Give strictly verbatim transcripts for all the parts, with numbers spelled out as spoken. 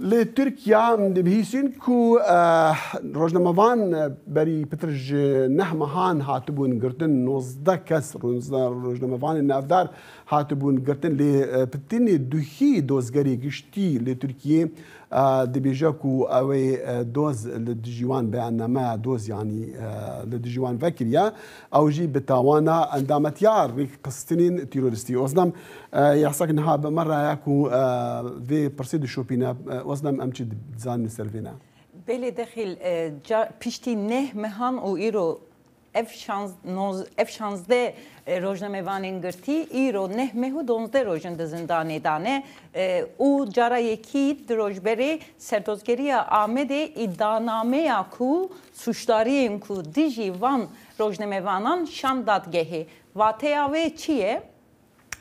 Li Tirkiye em dibihîsîn ku, eh, rojnamevan, eh, berî pitir ji neh mehan hatibûn girtin, nozdeh kes, nozdeh rojnamevanên navdar hatibûn girtin, lê, eh, pitinê duhî dozgerê giştî li Tirkiyê, eh, dibêje ku ew ê, eh, doz li dijî wan, beyannameya doz, yanî, eh, li dijî wan vekiriye. Ew jî bi tawana endametiya rêkxistinên terorîstî. Ozlem, e, yasek niha bi me re ye ku, e, vê pirsê dişopîne. E, Ozlem, em çi dizanin li ser vê ne? Belê Dexîl, e, ca-, piştî neh mehan û îro ev şanz-, noz-, ev şazdeh, e, rojnamevanên girtî îro neh meh û donzdeh roj in di zindanê de ne, e, û cara yekî di roj berê serdozgeriya Amedê îdianameya ku sûcdariyên ku dijî van rojnamevanan şand dadgehê. Vateya wê çi ye?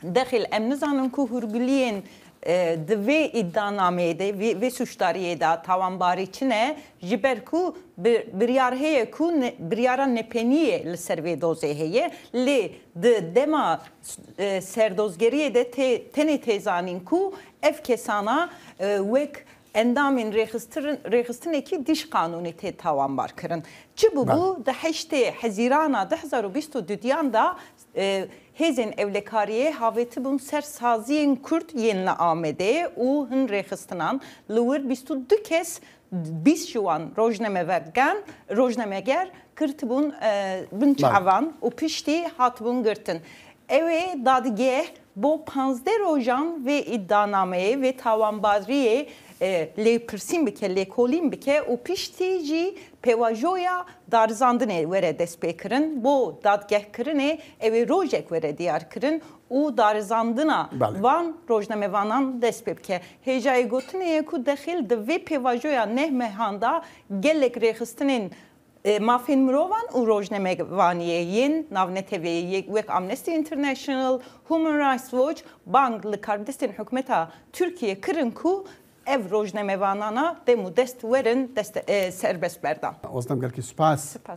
Dexîl em nizanin ku hûrguliyên, e, di vê îdianameyê de, vê, vê sûcdariyê de tawanbarî çi ne, ji ber ku bi-, biryar heye ku ne-, biryara nepeniyê li ser vê dozê heye, lê di dema, e, serdozgeriyê de tê-, tenê tê zanîn ku ev kesana, e, wek endamên rêxistin-, rêxistinekî dîş qanûnê tê tawanbar kirin. Çi bûbû, di heştê Hezîrana du hezar û bîst û duyan de, e, hêzên ewlekariyê havêtibûn ser saziyên Kurd yên li Amedê û hin rêxistinan li wir bîst û du kes, bîst ji wan rojnamevegan, rojnameger girtibûn, e, bin çavan û piştî hatibûn girtin. Ew ê dadgeh bo panzdeh rojan vê îdianameyê, vê tawanbariyê, e, lêpirsîn bike, lêkolîn bike û piştî jî pêvajoya darizandinê were destpêkirin. Bo dadgehkirinê ew ê rojek were diyarkirin û darizandina Belê. van rojnamevanan dest pê bike. Hêjayê gotinê ye ku dexîl di vê pêvajoya neh mehan de gelek rêxistinên e, mafên mirovan û rojnamevaniyê yên navneteweyî yê wek Amnesty International, Human Rights Watch bang li karbidestên hikûmeta Tirkiyê kirin ku ev rojnamevanana dem û dest werin dest, e, serbest berdan. Ozlem, gelkî spas. Spas.